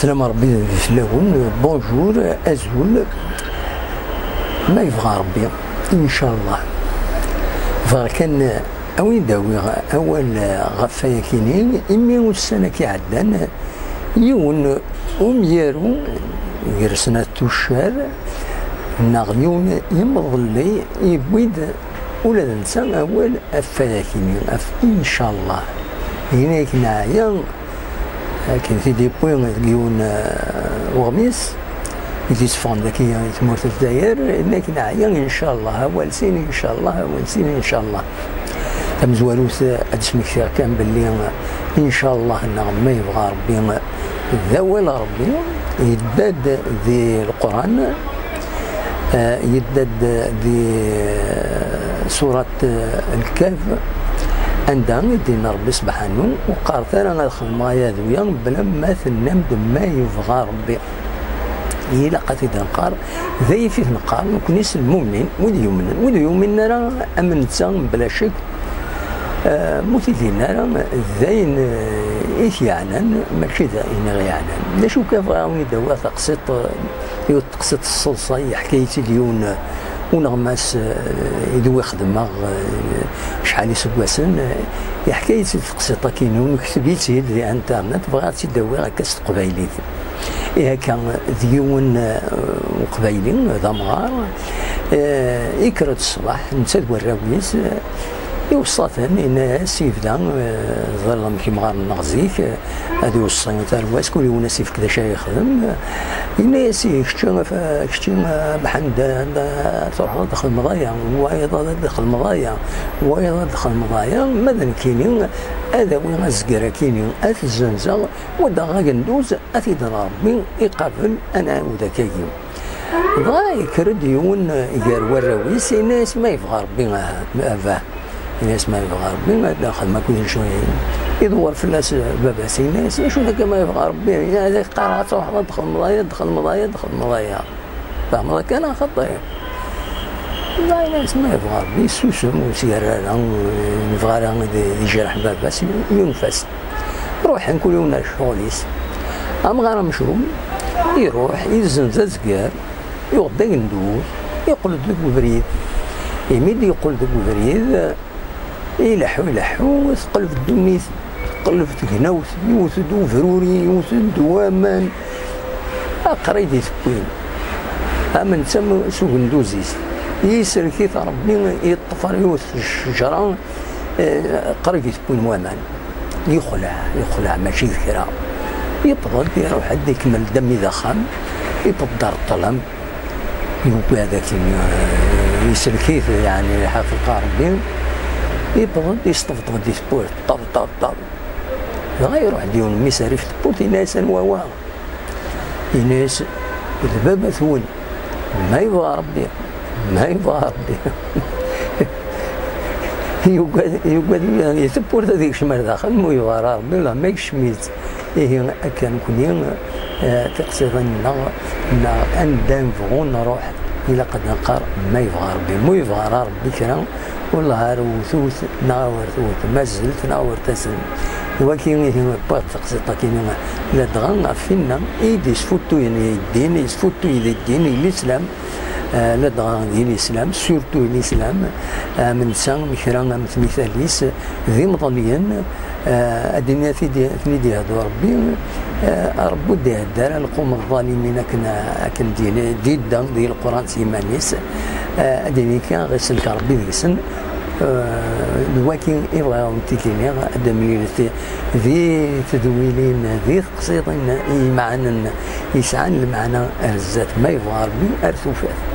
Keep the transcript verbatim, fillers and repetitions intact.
Slam Rebbi fell-awen, bonjour, azul, ma yebɣa Rebbi, incallah. Bɣiɣ kan ad wen-d-awiɣ awal ɣef wayakini, imi ussan-agi iɛeddan, yiwen umyaru gar snat tuccar, neɣ yiwen yimḍelli, yewwi-d ula d netta awal ɣef wayakini, ɣef incallah. Yenna-yak neɛya, akken t-id-yewwi deg yiwen, eh, uɣmis i d-yesseffɣen dagi i tmurt n Lezzayer, yenna-yak neɛya, incallah, awal sin, incallah, awal sin, incallah. Tamezwarut, eh, ad d-smektiɣ kan belli, eh, incallah, neɣ ma yebɣa Rebbi, eh, d awal Rebbi, yedda-d di Leqran, eh, yedda-d di, eh, surat, eh, Lkehf, anda i d-yenna Rebbi Sebḥanu, ur qqaret ara ad xedmeɣ aya d wiya, mebla ma tennam-d ma yebɣa Rebbi. Ilaq ad t-id-nqar, d ayif i t-neqqar, nekni s lmumnin, wid yumnen, wid yumnen ara am netta, mebla ccek, eh, mu t-id-yenna ara, d ayen, eh, i t-yeɛnan, mačči d ayen i ɣ-yeɛnan. D acu kan, bɣiɣ ad wen-id-awiɣ taqsiṭ, eh, yiwet teqsiṭ s ṣṣeḍṣa, yeḥka-yi-tt-id yiwen, eh, uneɣmas, eh, i d wi xedmeɣ, eh, acḥal iseggasen, eh, yeḥka-yi-tt-id teqsiṭ-agi-inu, nekteb-itt-id di internet, bɣiɣ ad tt-id-awiɣ akka s teqbaylit. Ihi akka, d yiwen, eh, uqbayli, d amɣar, eh, ikker-d ṣṣbeḥ, netta d warraw-is, eh, iweṣṣa-ten, yenna-yas, yebda, eh, ẓriɣ amek imɣaren-nneɣ zik, eh, ad iweṣṣi tarwa-s, kul yiwen ad s-ifk d acu ara yexdem. Yenna-yas, "Ihi kečči, a f-, kečči, a Mḥend, a, a, truḥeḍ ad txedmeḍ aya, wayeḍ ad txedmeḍ aya, wayeḍ ad txedmeḍ aya, ma d nekkini ad awiɣ azger akini, ad t-zzenzeɣ, u ad d-aɣeɣ agenduz, ad t-id-rreɣ Rebbi iqabel, ad nɛiwed akkagi." Dɣa yekker-d yiwen gar warraw-is, yenna-yas, "Ma yebɣa Rebbi, a, a bah." Ini-as, "Ma yebɣa Rebbi, ad d-axdem akk d acu." Iḍewwer fell-as baba-s, ini-as, "Acu akka ma yebɣa Rebbi? Ad ak-qqareɣ ad truḥeḍ ad txedmeḍ aya, ad txedmeḍ aya, ad txedmeḍ aya. Tfehmeḍ akka neɣ xaṭi?" Dɣa ini-as, "Ma yebɣa Rebbi, yessusem, ur s-yerra ara, ur yebɣa ara ad ijreḥ baba-s, yunef-as." Ruḥen kul yiwen ar ccɣel-is. Amɣar amcum iruḥ, yezzenz azger, yuɣ-d agenduz, yeqqel-d deg ubrid. Imi d-yeqqel deg ubrid, ileḥḥu, ileḥḥu, teqleb ddunit, teqleb tegnawt, yewwet-d ubruri, yewwet-d waman. Aqra i d-itewwin. Am netta s ugenduz-is. Yisellek-it Rebbi, yeṭṭef ar yiwet n ccejra, eh, qrib i t-wwin waman. Yexleɛ, yexleɛ, mačči d kra. Yewweḍ-d, iruḥ-d, ikemmel-d armi d axxam, yewweḍ-d ar ṭṭlam, yuwi-d akken, eh, yesellek-it, yeɛni, lḥafiq Rebbi. Yewweḍ-d, yesṭebṭeb-d di tewwurt, ṭab, ṭab, ṭab. Dɣa iruḥ-d yiwen n mmi-s ar yif tewwurt, yenna-yas, "Anwa wa?" Ini-as, "D baba-twen, ma yebɣa Rebbi, ma yebɣa Rebbi." Yugad, yugad, yetewwurt ad yekcem ar daxel, ma yebɣa ara Rebbi, la ma yekcem-itt. Ihi akka nekni, eh, tiqsiḍin-nneɣ, neɣ anda nebɣu nruḥ, ilaq ad nqqar, "Ma yebɣa Rebbi." Ma yebɣa ara Rebbi kra, wellah ar wtut neɣ awer tewwet mazelt neɣ awer tasen. D waki ihi wwiɣ-d taqsiṭ-agi-nni, ladɣa ɣef winna i d-yesfuttuyen i ddin, yesfuttuy di ddin, i lislam, eh, ladɣa di lislam, surtout i lislam, am netta, kra am tmital-is, d imḍelyen, eh, ad d-ini ad t-id-, ad ten-id-yehdu Rebbi, eh, Rebbi ur d-ihedder ara lqum ḍalimin akken, akken d-yini, d-yedda di Leqran s yiman-is, eh, ad d-ini kan ɣ-isellek Rebbi deg-sen, eh, d waki i bɣiɣ ad wen-t-id-iniɣ, ad d-amlilet di tedwilin, di teqsiḍin imeɛnen, yesɛan lmeɛna ar zdat, ma yebɣa Rebbi ar tufat.